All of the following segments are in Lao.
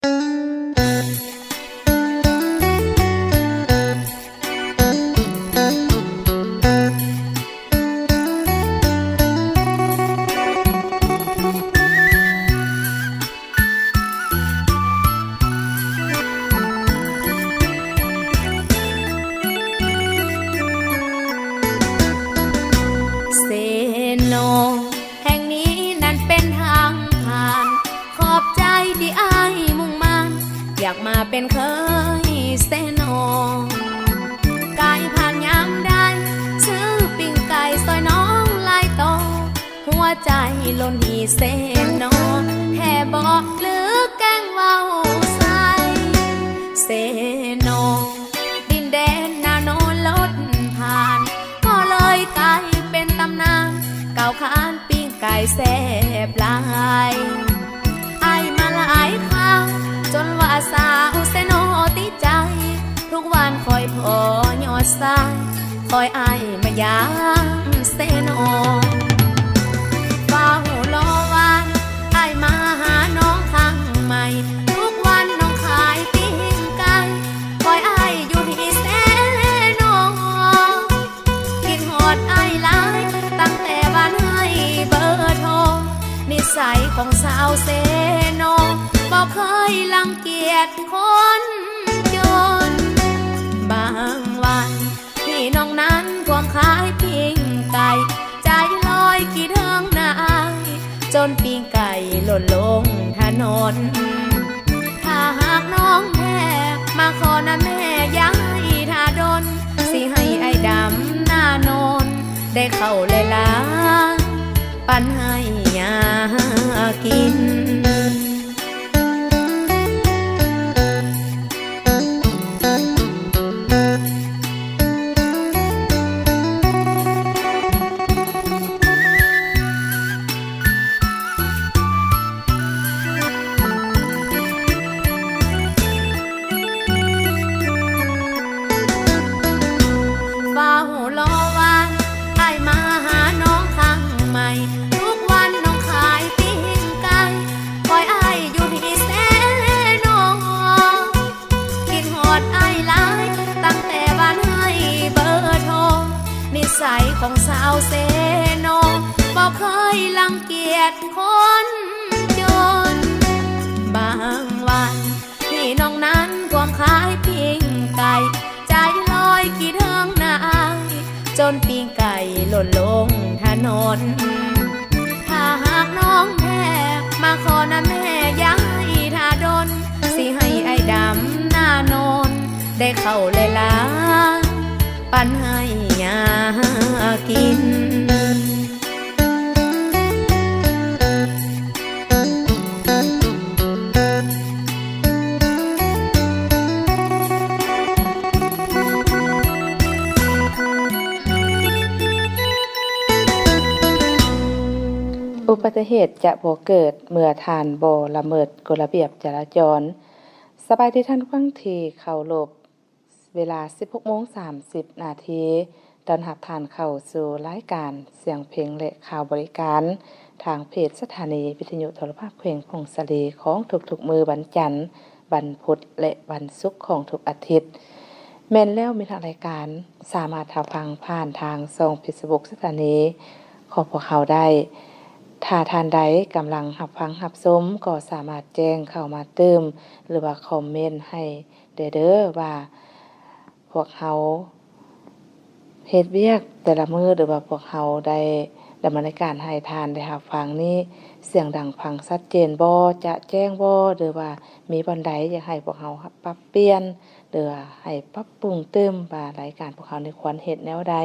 ເຊໂນ ແຫ່ງນີ້ນັ້ນເປັນທາງຜ່ານ ຂອບໃຈທີ່ອ້າຍມຸ່ງໝັ້ນ ຢາກມາເປັນເຂີຍເຊໂນ ກາຍຜ່ານຍາມໃດ ຊື້ປີ້ງໄກ່ຊ່ອຍນ້ອງຫຼາຍໂຕ ຫົວໃຈລົ້ນຫີເຊໂນ ແທ້ບໍ່ຫຼືແກ້ງເວົ້າໃສ່ ເຊໂນ ດິນແດນນາໂນລົດຜ່ານ ກໍເລີຍກາຍເປັນຕຳນານ ກ້າວຂານປີ້ງໄກ່ແຊບຫຼາຍ ອ້າຍມາຫຼາຍຄາວ ຈົນວ່າສາວເຊໂນຕິດໃຈ ທຸກວັນຄອຍພໍຍອດສາຍ ຄອຍອ້າຍມາຢາມເຊໂນ ເຝົ້າລໍວ່າອ້າຍມາຫານ້ອງຄັ້ງໃໝ່ ທຸກວັນນ້ອງຂາຍປີ້ງໄກ່ ຄອຍອ້າຍຢູ່ທີ່ເຊໂນ ຄິດຮອດອ້າຍຫຼາຍ ຕັ້ງແຕ່ວານໃຫ້ເບີໂທ ນິໄສຂອງສາວເຊໂນ ບໍ່ເຄີຍລັງກຽດຄົນຈົນ ບາງວັນ ທີ່ນ້ອງນັ້ນພວມຂາຍປີ້ງໄກ່ ໃຈລອຍຄິດເຖິງນາອ້າຍ ຈົນປີ້ງໄກ່ຫຼົ່ນລົງຖະໜົນ ຖ້າຫາກນ້ອງແທ້ ມາຂໍນຳແມ່ຢ່າໃຫ້ຖ້າດົນ ຊິໃຫ້ອ້າຍດຳນາໂນນ ໄດ້ເຂົ້າຫຼາຍໆ ປັນໃຫ້ຍ່າກິນ. ເຝົ້າລໍວ່າອ້າຍມາຫານ້ອງຄັ້ງໃໝ່ ທຸກວັນນ້ອງຂາຍປີ້ງໄກ່ ຄອຍອ້າຍຢູ່ທີ່ເຊໂນ ຄິດຮອດອ້າຍຫຼາຍ ຕັ້ງແຕ່ວານໃຫ້ເບີໂທ ນິໄສຂອງສາວເຊໂນ ບໍ່ເຄີຍລັງກຽດຄົນຈົນ ບາງວັນ ທີ່ນ້ອງນັ້ນພວມຂາຍປີ້ງໄກ່ ໃຈລອຍຄິດເຖິງນາອ້າຍ ຈົນປີ້ງໄກ່ຫຼົ່ນລົງຖະໜົນ ຖ້າຫາກນ້ອງແທ້ ມາຂໍນຳແມ່ຢ່າໃຫ້ຖ້າດົນ ຊິໃຫ້ອ້າຍດຳນາໂນນ ໄດ້ເຂົ້າຫຼາຍໆ ປັນໃຫ້ຍ່າກິນ. ອຸບັດຕິເຫດຈະບໍ່ເກີດ ເມື່ອທ່ານບໍ່ລະເມີດກົດລະບຽບຈະລາຈອນ. ສະບາຍດີທ່ານຜູ້ຟັງທີ່ເຄົາລົບ. ເວລາສິບຫົກໂມງສາມສິບນາທີ ຕ້ອນຮັບທ່ານເຂົ້າສູ່ລາຍການສຽງເພງ ແລະ ຂ່າວບໍລິການ ທາງເພຈສະຖານີວິທະຍຸໂທລະພາບແຂວງຜົ້ງສາລີ ຂອງທຸກໆມື້ວັນຈັນ, ວັນພຸດ ແລະ ວັນສຸກຂອງທຸກອາທິດ. ແມ່ນແລ້ວ, ມີທາງລາຍການສາມາດຮັບຟັງຜ່ານທາງຊ່ອງເຟສບຸກສະຖານີຂອງພວກເຮົາໄດ້. ຖ້າທ່ານໃດກຳລັງຮັບຟັງຮັບຊົມ ກໍສາມາດແຈ້ງເຂົ້າມາຕື່ມ ຫຼືວ່າຄອມເມັນໃຫ້ ແດ່ເດີວ່າພວກເຮົາເຮັດວຽກແຕ່ລະມື້ ຫຼືວ່າພວກເຮົາໄດ້ດຳເນີນການໃຫ້ທ່ານໄດ້ຮັບຟັງນີ້ ສຽງດັງຟັງຊັດເຈນບໍ່, ຈະແຈ້ງບໍ່ ຫຼືວ່າມີບ່ອນໃດຢາກໃຫ້ພວກເຮົາປັບປ່ຽນ ຫຼືວ່າໃຫ້ປັບປຸງຕື່ມ ວ່າລາຍການພວກເຮົານີ້ຄວນເຮັດແນວໃດ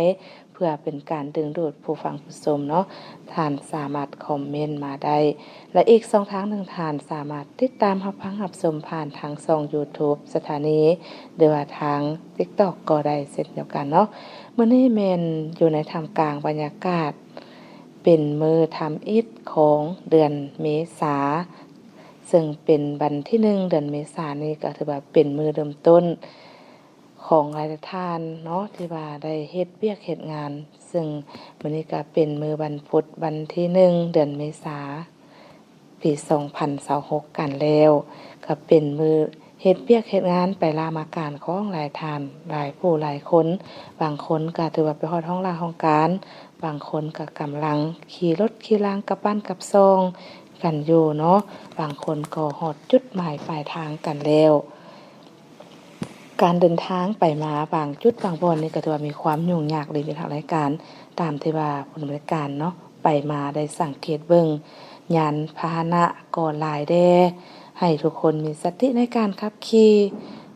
ເພື່ອເປັນການດຶງດູດຜູ້ຟັງຜູ້ຊົມເນາະ, ທ່ານສາມາດຄອມເມັນມາໄດ້ ແລະ ອີກຊ່ອງທາງໜຶ່ງ ທ່ານສາມາດຕິດຕາມຮັບຟັງຮັບຊົມຜ່ານທາງຊ່ອງຢູທູບສະຖານີ ຫຼືວ່າທາງຕິກຕັອກກໍໄດ້ເຊັ່ນດຽວກັນເນາະ. ມື້ນີ້ແມ່ນຢູ່ໃນທ່າມກາງບັນຍາກາດ ເປັນມື້ທຳອິດຂອງເດືອນເມສາ ເຊິ່ງເປັນວັນທີໜຶ່ງເດືອນເມສານີ້ ກໍຖືວ່າເປັນມື້ເລີ່ມຕົ້ນ ຂອງຫຼາຍໆທ່ານເນາະ ທີ່ວ່າໄດ້ເຮັດວຽກເຮັດງານ, ເຊິ່ງມື້ນີ້ກໍເປັນມື້ວັນພຸດ ວັນທີໜຶ່ງເດືອນເມສາ ປີສອງພັນຊາວຫົກກັນແລ້ວ ກໍເປັນມື້ເຮັດວຽກເຮັດງານໄປລາມາການຂອງຫຼາຍທ່ານ ຫຼາຍຜູ້ຫຼາຍຄົນ. ບາງຄົນກໍຖືວ່າໄປຮອດຫ້ອງລາຫ້ອງການ, ບາງຄົນກໍກຳລັງຂີ່ລົດຂີ່ລາງກັບບ້ານກັບຊ່ອງກັນຢູ່ເນາະ, ບາງຄົນກໍຮອດຈຸດໝາຍປາຍທາງກັນແລ້ວ. ການເດີນທາງໄປມາບາງຈຸດບາງບ່ອນນີ້ກໍຖືວ່າມີຄວາມຫຍຸ້ງຍາກເລີຍ ມີທາງລາຍການ ຕາມທີ່ວ່າຜູ້ດຳເນີນການເນາະ ໄປມາໄດ້ສັງເກດເບິ່ງ. ຍານພາຫະນະກໍຫຼາຍແດ່ ໃຫ້ທຸກຄົນມີສະຕິໃນການຂັບຂີ່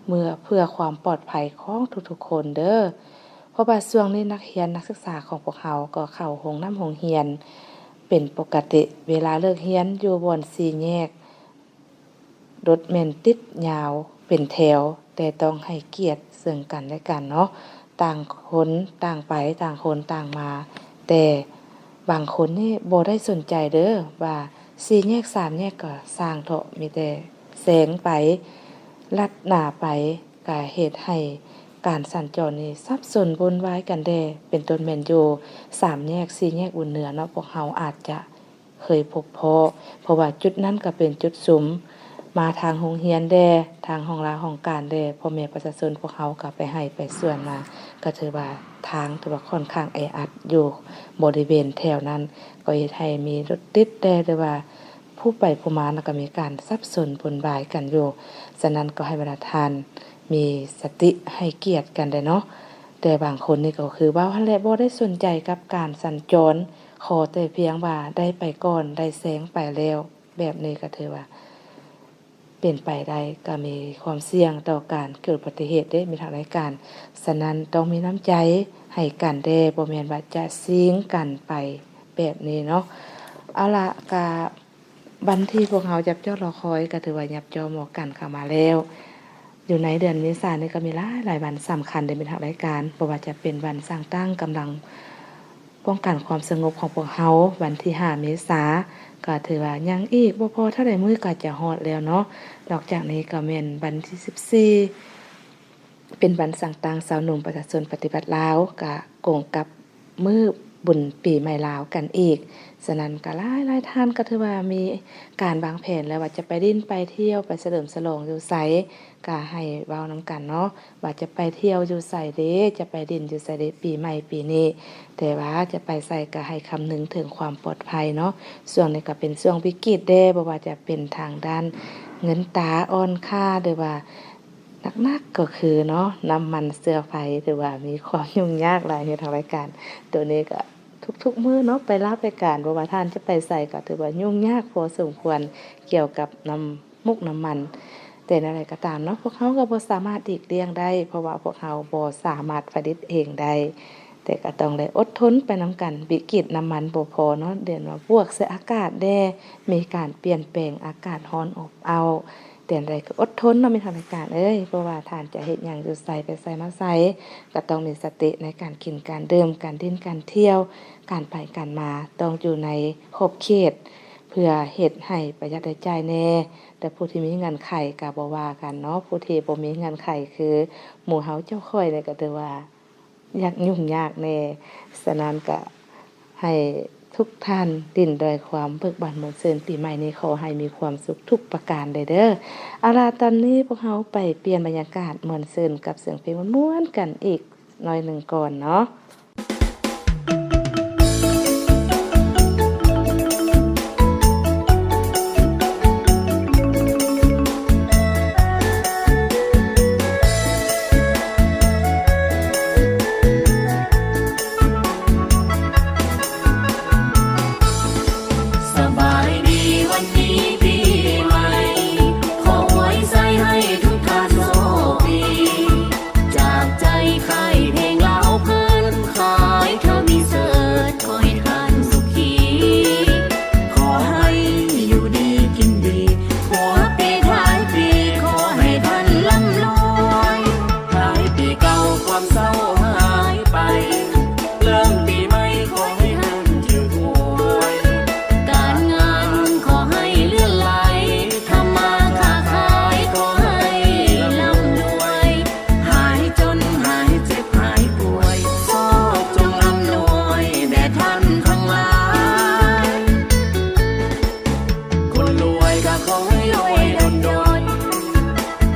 ເມື່ອ ເພື່ອຄວາມປອດໄພຂອງທຸກໆຄົນເດີ້. ເພາະວ່າຊ່ວງນີ້ນັກຮຽນນັກສຶກສາຂອງພວກເຮົາກໍເຂົ້າໂຮງນ້ຳໂຮງຮຽນເປັນປົກກະຕິ. ເວລາເລີກຮຽນຢູ່ບ່ອນສີ່ແຍກ ລົດແມ່ນຕິດຍາວເປັນແຖວ ແຕ່ຕ້ອງໃຫ້ກຽດເຊິ່ງກັນແລະກັນເນາະ, ຕ່າງຄົນຕ່າງໄປ ຕ່າງຄົນຕ່າງມາ. ແຕ່ບາງຄົນນີ້ບໍ່ໄດ້ສົນໃຈເດີ້ ວ່າສີ່ແຍກສາມແຍກກໍຊ່າງເຖາະ ມີແຕ່ແຊງໄປ ລັດໜ້າໄປ ກະເຮັດໃຫ້ການສັນຈອນນີ້ສັບສົນວຸ່ນວາຍກັນແດ່. ເປັນຕົ້ນແມ່ນຢູ່ສາມແຍກ ສີ່ແຍກບຸນເໜືອເນາະ ພວກເຮົາອາດຈະ ເຄີຍພົບພໍ້ ເພາະວ່າຈຸດນັ້ນກໍເປັນຈຸດຊຸມ ມາທາງໂຮງຮຽນແດ່ ທາງຫ້ອງລາຫ້ອງການແດ່ ພໍ່ແມ່ປະຊາຊົນພວກເຮົາກໍໄປໄຮ່ໄປສວນມາ ກໍຖືວ່າທາງຖືວ່າຂ້ອນຂ້າງແອອັດຢູ່ບໍລິເວນແຖວນັ້ນ ກໍເຮັດໃຫ້ມີລົດຕິດແດ່ ຫຼືວ່າຜູ້ໄປຜູ້ມານະ ກໍມີການສັບສົນວຸ່ນວາຍກັນຢູ່. ສະນັ້ນກໍໃຫ້ບັນດາທ່ານມີສະຕິໃຫ້ກຽດກັນແດ່ເນາະ. ແຕ່ບາງຄົນນີ້ກໍຄືເວົ້າຫັ້ນແຫຼະ ບໍ່ໄດ້ສົນໃຈກັບການສັນຈອນ ຂໍແຕ່ພຽງວ່າໄດ້ໄປກ່ອນ ໄດ້ແຊງໄປແລ້ວ ແບບນີ້ກໍຖືວ່າເປັນໄປໄດ້ ກໍມີຄວາມສ່ຽງຕໍ່ການເກີດອຸບັດຕິເຫດເດ້ ມີທັງຫຼາຍການ. ສະນັ້ນຕ້ອງມີນ້ຳໃຈໃຫ້ກັນແດ່ ບໍ່ແມ່ນວ່າຈະຊິງກັນໄປແບບນີ້ເນາະ. ເອົາລະ ກະ ວັນທີ່ພວກເຮົາຈັບຈ່ອງລໍຄອຍກໍຖືວ່າຍັບຈ່ອງໝໍກັນເຂົ້າມາແລ້ວ. ຢູ່ໃນເດືອນເມສານີ້ກໍມີຫຼາຍໆວັນສຳຄັນເດ້ ມີທັງຫຼາຍການ ບໍ່ວ່າຈະເປັນວັນສ້າງຕັ້ງກຳລັງປ້ອງກັນຄວາມສະຫງົບຂອງພວກເຮົາ ວັນທີຫ້າເມສາ ກໍຖືວ່າຍັງອີກບໍ່ພໍເທົ່າໃດມື້ກໍຈະຮອດແລ້ວເນາະ. ນອກຈາກນີ້ກໍແມ່ນວັນທີສິບສີ່ ເປັນວັນສ້າງຕັ້ງຊາວໜຸ່ມປະຊາຊົນປະຕິວັດລາວ ກະກົງກັບມື້ບຸນປີໃໝ່ລາວກັນອີກ. ສະນັ້ນກະຫຼາຍໆທ່ານກໍຖືວ່າມີການວາງແຜນແລ້ວວ່າຈະໄປຫຼິ້ນໄປທ່ຽວ ໄປສະເຫຼີມສະຫຼອງຢູ່ໃສ ກະໃຫ້ເວົ້ານຳກັນເນາະ ວ່າຈະໄປທ່ຽວຢູ່ໃສເດ ຈະໄປຫຼິ້ນຢູ່ໃສເດ ປີໃໝ່ປີນີ້. ແຕ່ວ່າຈະໄປໃສກະໃຫ້ຄຳນຶງເຖິງຄວາມປອດໄພເນາະ. ຊ່ວງນີ້ກະເປັນຊ່ວງວິກິດເດ້ ບໍ່ວ່າຈະເປັນທາງດ້ານເງິນຕາອ່ອນຄ່າ ຫຼືວ່າ ໜັກໆກໍຄືເນາະ ນ້ຳມັນເຊື້ອໄຟ ຖືວ່າມີຄວາມຫຍຸ້ງຍາກຫຼາຍຢູ່ທາງລາຍການ. ໂຕນີ້ກໍທຸກໆມື້ເນາະ ໄປລາໄປການ ບໍ່ວ່າທ່ານຈະໄປໃສກໍຖືວ່າຫຍຸ້ງຍາກພໍສົມຄວນກ່ຽວກັບນ້ຳມຸກນ້ຳມັນ. ແຕ່ແນວໃດກໍຕາມເນາະ ພວກເຮົາກໍບໍ່ສາມາດຫຼີກລ່ຽງໄດ້ ເພາະວ່າພວກເຮົາບໍ່ສາມາດຜະລິດເອງໄດ້ ແຕ່ກໍຕ້ອງໄດ້ອົດທົນໄປນຳກັນ. ວິກິດນ້ຳມັນບໍ່ພໍເນາະ ດຽວມາບວກໃສ່ອາກາດແດ່ ມີການປ່ຽນແປງ ອາກາດຮ້ອນອົບເອົ້າ. ແຕ່ໃດກໍອົດທົນເນາະ ແມ່ນທາງລາຍການເອີຍ ບໍ່ວ່າທ່ານຈະເຮັດຫຍັງຢູ່ໃສ ໄປໃສມາໃສ ກໍຕ້ອງມີສະຕິໃນການກິນການດື່ມ ການຫຼິ້ນການທ່ຽວ ການໄປການມາ ຕ້ອງຢູ່ໃນຂອບເຂດ ເພື່ອເຮັດໃຫ້ປະຢັດລາຍຈ່າຍແດ່. ແຕ່ຜູ້ທີ່ມີເງື່ອນໄຂກໍບໍ່ວ່າກັນເນາະ ຜູ້ທີ່ບໍ່ມີເງື່ອນໄຂຄືໝູ່ເຮົາເຈົ້າຂ້ອຍນີ້ ກໍຖືວ່າ ຍາກຫຍຸ້ງຍາກແດ່. ສະນັ້ນກະໃຫ້ທຸກທ່ານຫຼິ້ນດ້ວຍຄວາມເບີກບານມ່ວນຊື່ນ ປີໃໝ່ນີ້ຂໍໃຫ້ມີຄວາມສຸກທຸກປະການເດີເດີ. ເອົາລະ ຕອນນີ້ພວກເຮົາໄປປ່ຽນບັນຍາກາດມ່ວນຊື່ນກັບສຽງເພງມ່ວນໆກັນອີກໜ້ອຍໜຶ່ງກ່ອນເນາະ. ສະບາຍດີວັນດີປີໃໝ່ ຂໍອວຍໄຊໃຫ້ທຸກທ່ານໂຊກດີ ຈາກໃຈຄ້າຍເພງລາວເພິ່ນ ຂໍໃຫ້ລວຍດົນ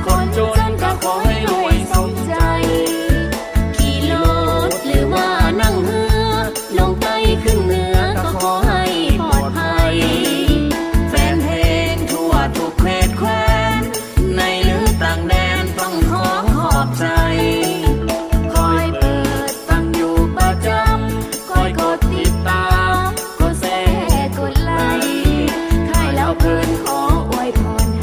ໆ ຄົນຈົນກໍຂໍໃຫ້ລວຍສົມໃຈ ຂີ່ລົດຫຼືວ່ານັ່ງເຮືອ ລົງໃຕ້ຂຶ້ນເໜືອກໍຂໍໃຫ້ປອດໄພ ແຟນເພງທົ່ວທຸກເຂດແຄວ້ນ ໃນຫຼືຕ່າງແດນຕ້ອງຂໍຂອບໃຈ ຄອຍເປີດຟັງຢູ່ປະຈຳ ຄອຍກົດຕິດຕາມ ກົດແຊ ກົດໄລ ຄ້າຍລາວເພີນຂໍອວຍພອນໃ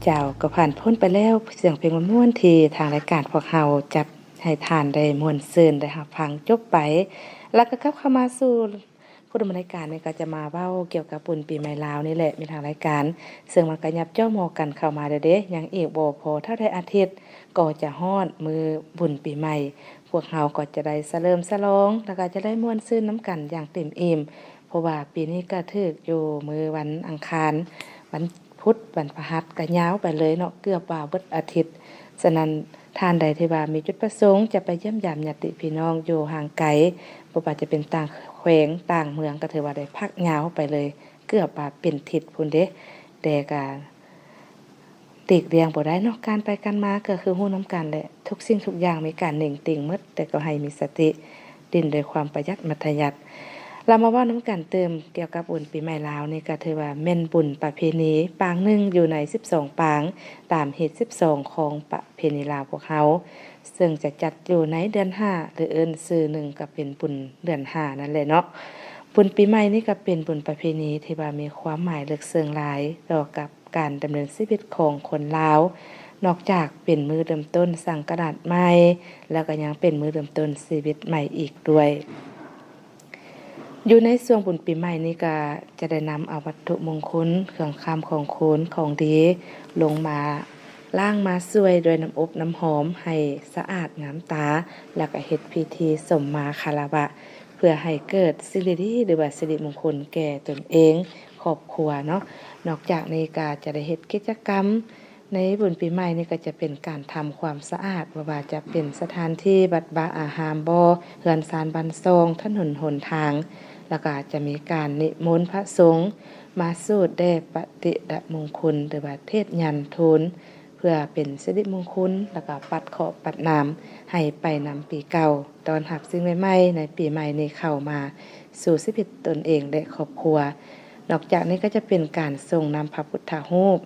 ເຈົ້າ ກໍຜ່ານພົ້ນໄປແລ້ວ ສຽງເພງມ່ວນໆ ທີ່ທາງລາຍການພວກເຮົາຈັດໃຫ້ທ່ານໄດ້ມ່ວນຊື່ນໄດ້ຮັບຟັງຈົບໄປ ແລ້ວກໍກັບເຂົ້າມາສູ່ຜູ້ດຳເນີນລາຍການນີ້ ກໍຈະມາເວົ້າກ່ຽວກັບບຸນປີໃໝ່ລາວນີ້ແຫຼະ ມີທາງລາຍການ ເຊິ່ງມັນກໍຫຍັບເຈົ້າໝໍກັນເຂົ້າມາແລ້ວເດ້ ຍັງອີກບໍ່ພໍເທົ່າໃດອາທິດ ກໍຈະຮອດມື້ບຸນປີໃໝ່ ພວກເຮົາກໍຈະໄດ້ສະເຫຼີມສະຫຼອງ ແລ້ວກໍຈະໄດ້ມ່ວນຊື່ນນຳກັນຢ່າງເຕັມອີ່ມ ເພາະວ່າປີນີ້ກໍຖືກຢູ່ມື້ວັນອັງຄານ ວັນພຸດ ວັນພະຫັດ ກໍຍາວໄປເລີຍເນາະ ເກືອບວ່າເບິດອາທິດ. ສະນັ້ນ ທ່ານໃດທີ່ວ່າມີຈຸດປະສົງຈະໄປຢ້ຽມຢາມຍາດຕິພີ່ນ້ອງຢູ່ຫ່າງໄກ ບໍ່ວ່າຈະເປັນຕ່າງແຂວງຕ່າງເມືອງ ກໍຖືວ່າໄດ້ພັກຍາວໄປເລີຍ ເກືອບວ່າເປັນທິດພຸ້ນເດ້ ແຕ່ກໍ ຫຼີກລ່ຽງບໍ່ໄດ້ເນາະ ການໄປການມາກໍຄືຮູ້ນຳກັນແຫຼະ ທຸກສິ່ງທຸກຢ່າງມີການເໜັງຕີງໝົດ ແຕ່ກໍໃຫ້ມີສະຕິ ຫຼິ້ນດ້ວຍຄວາມປະຢັດມັດທະຍັດ. ລະມາເວົ້ານຳກັນຕື່ມກ່ຽວກັບບຸນປີໃໝ່ລາວນີ້ ກໍຖືວ່າແມ່ນບຸນປະເພນີປາງໜຶ່ງຢູ່ໃນສິບສອງປາງ ຕາມຮີດສິບສອງຂອງປະເພນີລາວພວກເຮົາ ເຊິ່ງຈະຈັດຢູ່ໃນເດືອນຫ້າ ຫຼືເອີ້ນຊື່ໜຶ່ງກໍເປັນບຸນເດືອນຫ້ານັ້ນແຫຼະເນາະ. ບຸນປີໃໝ່ນີ້ກໍເປັນບຸນປະເພນີທີ່ວ່າມີຄວາມໝາຍເລິກເຊິ່ງຫຼາຍຕໍ່ກັບ ການດຳເນີນຊີວິດຂອງຄົນລາວ ນອກຈາກເປັນມື້ເລີ່ມຕົ້ນສັງກະລາດໃໝ່ ແລ້ວກໍຍັງເປັນມື້ເລີ່ມຕົ້ນຊີວິດໃໝ່ອີກດ້ວຍ. ຢູ່ໃນຊ່ວງບຸນປີໃໝ່ນີ້ກໍຈະໄດ້ນຳເອົາວັດຖຸມົງຄຸນ ເຄື່ອງຄຳຂອງຄູນຂອງດີ ລົງມາລ້າງມາຊ່ວຍດ້ວຍນ້ຳອົບນ້ຳຫອມໃຫ້ສະອາດງາມຕາ ແລ້ວກໍເຮັດພິທີສົມມາຄາລະວະ ເພື່ອໃຫ້ເກີດສິ່ງດີໆ ຫຼືວ່າສິລິມົງຄຸນແກ່ຕົນເອງ ຄອບຄົວເນາະ. ນອກຈາກນີ້ກໍຈະໄດ້ເຮັດກິດຈະກຳໃນບຸນປີໃໝ່ນີ້ ກໍຈະເປັນການທຳຄວາມສະອາດ ບໍ່ວ່າຈະເປັນສະຖານທີ່ວັດວາອາຮາມບໍ ເຮືອນຊານບ້ານຊ່ອງ ຖະໜົນຫົນທາງ ແລ້ວກໍຈະມີການນິມົນພະສົງມາສູດແດ່ປະຕິລະມົງຄຸນ ຫຼືວ່າເທດຍານທູນ ເພື່ອເປັນສິລິມົງຄຸນ ແລ້ວກໍປັດເຄາະປັດນາມໃຫ້ໄປນຳປີເກົ່າ ຕ້ອນຮັບສິ່ງໃໝ່ໆໃນປີໃໝ່ນີ້ເຂົ້າມາສູ່ຊີວິດຕົນເອງ ແລະ ຄອບຄົວ. ນອກຈາກນີ້ກໍຈະເປັນການສົ່ງນຳພະພຸດທະຮູບ,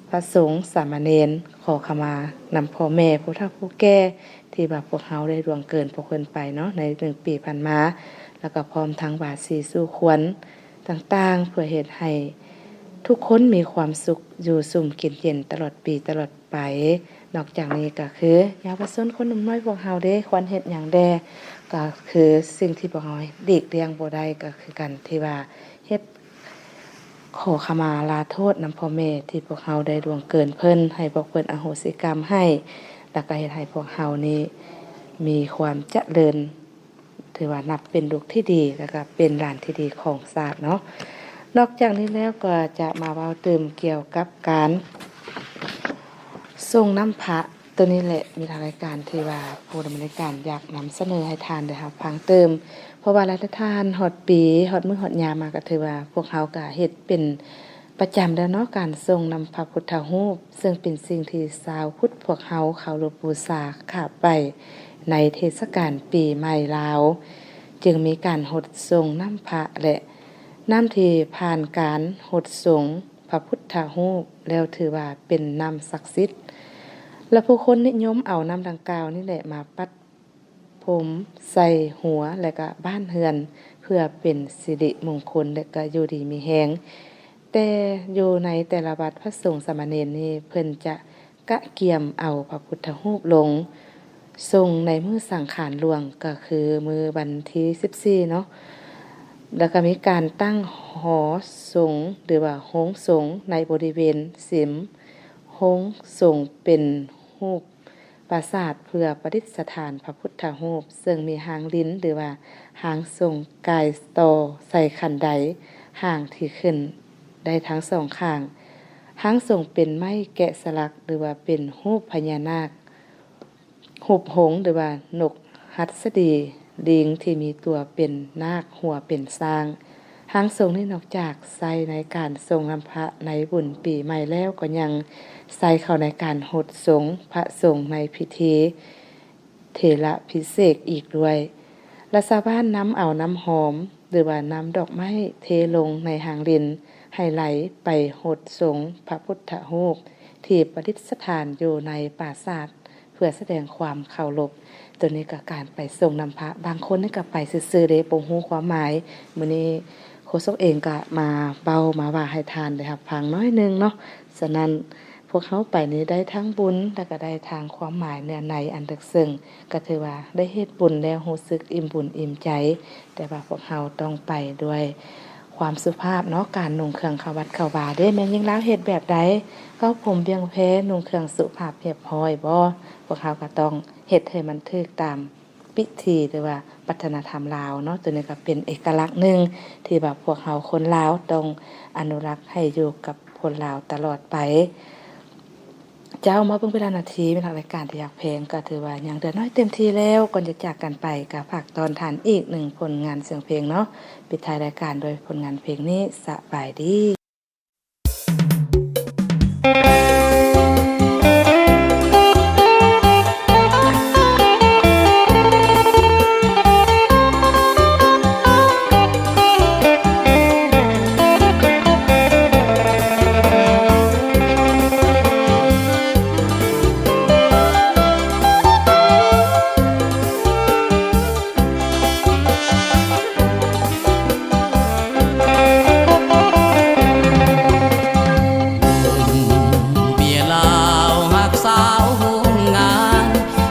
ພະສົງ, ສາມະເນນ, ຂໍຂະມານຳພໍ່ແມ່ຜູ້ເຖົ້າຜູ້ແກ່ທີ່ວ່າພວກເຮົາໄດ້ລ່ວງເກີນພວກເພິ່ນໄປເນາະ ໃນໜຶ່ງປີຜ່ານມາ ແລ້ວກໍພ້ອມທັງບາສີສູ່ຂວັນຕ່າງໆ ເພື່ອເຮັດໃຫ້ທຸກຄົນມີຄວາມສຸກ ຢູ່ສຸມກິນເຢັນຕະຫຼອດປີຕະຫຼອດ ໄປ. ນອກຈາກນີ້ກໍຄືເຍົາວະຊົນຄົນໜຸ່ມນ້ອຍພວກເຮົາເດ້ ຄວນເຮັດຫຍັງແດ່? ກໍຄືສິ່ງທີ່ພວກເຮົາຫຼີກລ່ຽງບໍ່ໄດ້ກໍຄືການທີ່ວ່າເຮັດຂໍຂະມາລາໂທດນຳພໍ່ແມ່ທີ່ພວກເຮົາໄດ້ລ່ວງເກີນເພິ່ນ ໃຫ້ພວກເພິ່ນອະໂຫສິກຳໃຫ້ ແລ້ວກໍເຮັດໃຫ້ພວກເຮົານີ້ມີຄວາມຈະເລີນ ຖືວ່ານັບເປັນລູກທີ່ດີ ແລ້ວກໍເປັນຫຼານທີ່ດີຂອງຊາດເນາະ. ນອກຈາກນີ້ແລ້ວກໍຈະມາເວົ້າຕື່ມກ່ຽວກັບການສົ່ງນ້ຳພະ ໂຕນີ້ແຫຼະ ມີທາງລາຍການທີ່ວ່າຜູ້ດຳເນີນການຢາກນຳສະເໜີໃຫ້ທ່ານໄດ້ຮັບຟັງຕື່ມ ເພາະວ່າຫຼາຍໆທ່ານຮອດປີ ຮອດມື້ຮອດຍາມມາ ກໍຖືວ່າພວກເຮົາກໍເຮັດເປັນ ປະຈຳແລ້ວເນາະ ການສົ່ງນຳພະພຸດທະຮູບ ເຊິ່ງເປັນສິ່ງທີ່ຊາວພຸດພວກເຮົາເຄົາລົບບູຊາຂາບໄປໃນເທດສະການປີໃໝ່ລາວ ຈຶ່ງມີການຫົດສົງນ້ຳພະ ແລະ ນ້ຳທີ່ຜ່ານການຫົດສົງພະພຸດທະຮູບແລ້ວ ຖືວ່າເປັນນ້ຳສັກສິດ ແລະ ຜູ້ຄົນນິຍົມເອົານ້ຳດັ່ງກ່າວນີ້ແຫຼະມາປັດ ພົມໃສ່ຫົວ ແລະກະບ້ານເຮືອນ ເພື່ອເປັນສິລິມົງຄຸນ ແລະກະຢູ່ດີມີແຮງ. ແຕ່ຢູ່ໃນແຕ່ລະວັດ ພະສົງສາມະເນນນີ້ ເພິ່ນຈະກະກຽມເອົາພະພຸດທະຮູບລົງສົ່ງໃນມື້ສັງຂານຫຼວງ ກະຄືມື້ວັນທີສິບສີ່ເນາະ ແລ້ວກະມີການຕັ້ງຫໍສົງ ຫຼືວ່າໂຮງສົງ ໃນບໍລິເວນເສັມໂຮງສົງ ເປັນຮູບ ປາສາດເພື່ອປະດິດສະຖານພະພຸດທະຮູບ ເຊິ່ງມີຮ່າງລິນ ຫຼືວ່າຮ່າງຊົງກາຍຕໍ່ໃສ່ຂັນໄດຮ່າງທີ່ຂຶ້ນໄດ້ທັງສອງຂ້າງ. ຮ່າງຊົງເປັນໄມ້ແກະສະຫຼັກ ຫຼືວ່າເປັນຮູບພະຍານາກ, ຮູບຫົງ ຫຼືວ່ານົກຫັດສະດີ, ລີງທີ່ມີຕົວເປັນນາກ, ຫົວເປັນຊ້າງ. ຮ່າງຊົງນີ້ນອກຈາກໃຊ້ໃນການສົ່ງນ້ຳພະໃນບຸນປີໃໝ່ແລ້ວ ກໍຍັງໃຊ້ເຂົ້າໃນການຫົດສົງພະສົງໃນພິທີເຖລະພິເສກອີກດ້ວຍ ແລະ ຊາວບ້ານນຳເອົານ້ຳຫອມ ຫຼືວ່ານ້ຳດອກໄມ້ເທລົງໃນຮ່າງລິນ ໃຫ້ໄຫຼໄປຫົດສົງພະພຸດທະຮູບທີ່ປະດິດສະຖານຢູ່ໃນປາສາດ ເພື່ອສະແດງຄວາມເຄົາລົບ. ໂຕນີ້ກໍການໄປສົ່ງນ້ຳພະ ບາງຄົນນີ້ກໍໄປຊື່ໆເດ້ ບໍ່ຮູ້ຄວາມໝາຍ. ມື້ນີ້ໂຄສົກເອງກໍມາເວົ້າມາວ່າໃຫ້ທ່ານໄດ້ຮັບຟັງໜ້ອຍໜຶ່ງເນາະ. ສະນັ້ນ ພວກເຮົາໄປນີ້ໄດ້ທັງບຸນ ແລະກະໄດ້ທັງຄວາມໝາຍເນື້ອໃນອັນເລິກເຊິ່ງ ກະຖືວ່າໄດ້ເຮັດບຸນແລ້ວຮູ້ສຶກອີ່ມບຸນອີ່ມໃຈ. ແຕ່ວ່າພວກເຮົາຕ້ອງໄປດ້ວຍຄວາມສຸພາບເນາະ ການນຸ່ງເຄື່ອງເຂົ້າວັດເຂົ້າວາເດ້ ແມ່ຍິງລາວເຮັດແບບໃດ ເກົ້າຜົມບ່ຽງແພ ນຸ່ງເຄື່ອງສຸພາບຮຽບຮ້ອຍບໍ່? ພວກເຮົາກະຕ້ອງເຮັດໃຫ້ມັນຖືກຕາມ ພິທີ ຫຼືວ່າວັດທະນະທຳລາວເນາະ. ໂຕນີ້ກະເປັນເອກະລັກໜຶ່ງທີ່ວ່າພວກເຮົາຄົນລາວຕ້ອງອະນຸລັກໃຫ້ຢູ່ກັບຄົນລາວຕະຫຼອດໄປ. ເຈົ້າ ມາເບິ່ງເວລານາທີ ເວລາລາຍການທີ່ຮັກແພງ ກະຖືວ່າຍັງເຫຼືອໜ້ອຍເຕັມທີ່ແລ້ວ. ກ່ອນຈະຈາກກັນໄປ ກະຝາກຕ້ອນທ່ານອີກໜຶ່ງຜົນງານສຽງເພງເນາະ ປິດທ້າຍລາຍການດ້ວຍຜົນງານເພງນີ້. ສະບາຍດີ. ເບຍລາວຮັກສາວໂຮງງານ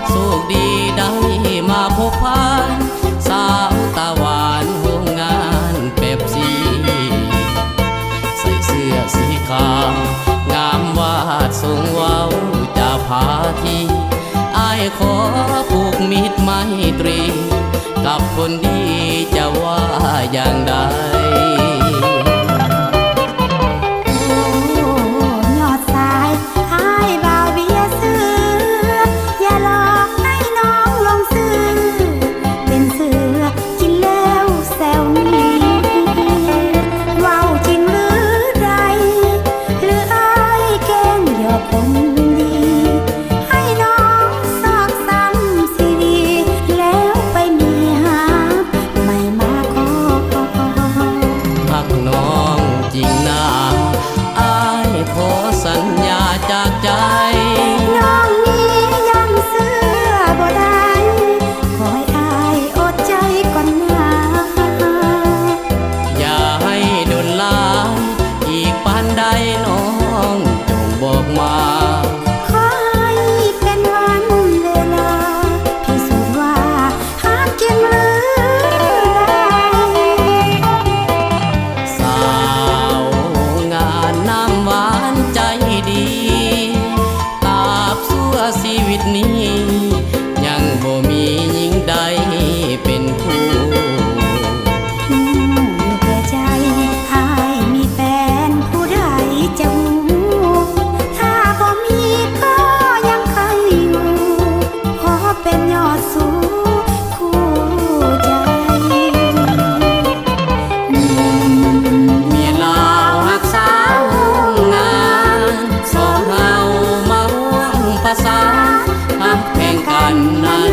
ໂຊກດີໄດ້ມາພົບຜ່ານ ສາວຕາຫວານໂຮງງານເປັບຊີ ໃສ່ເສື້ອສີຂາວ ງາມວາດຊົງເວົ້າຈາພາທີ ອ້າຍຂໍຜູກມິດໄມຕຣີ ກັບຄົນດີຈະວ່າຢ່າງໃດ? ໂອ້ ຍອດຊາຍ ອ້າຍບ່າວເບຍເສື້ອ ຢ່າຫຼອກໃຫ້ນ້ອງຫຼົງຊື່ ເປັນເສື້ອກິນແລ້ວແຊວມີ ເວົ້າຈິງຫຼືໃດ ຫຼືອ້າຍແກ້ງຢອກຄົນດີ ໃຫ້ນ້ອງຊອກຊ້ຳຊີວີ ແລ້ວໄປມີຮັກໃໝ່ມາຂໍ. ຮັກນ້ອງຈິງນາ ອ້າຍຂໍສັນຍາຈາກໃຈ ນ້ອງນີ້ຍັງເຊື່ອບໍ່ໄດ້ ຂໍໃຫ້ອ້າຍອົດໃຈກ່ອນນາ ຢ່າໃຫ້ດົນຫຼາຍ ອີກປານໃດນ້ອງຈົ່ງບອກມາ ຂໍໃຫ້ເປັນວັນເວລາ ພິສູດວ່າຮັກຈິງຫຼືໃດ ສາວງາມນ້ຳຫວານໃຈດີ ຕາບຊົ່ວຊີວິດນີ້ ຍັງບໍ່ມີຍິງໃດເປັນຄູ່ ຮູ້ຢູ່ແກ່ໃຈ ອ້າຍມີແຟນຜູ້ໃດຈະຮູ້ ຖ້າບໍ່ມີກໍຍັງໃຄ່ຢູ່ ຂໍເປັນຍອດຊູ່ຄູ່ໃຈ. ໜຸ່ມເມຍລາວຮັກສາວໂຮງງານ ສອງເຮົາມາຮ່ວມປະສານ ຮັກແພງກັນນັ້ນ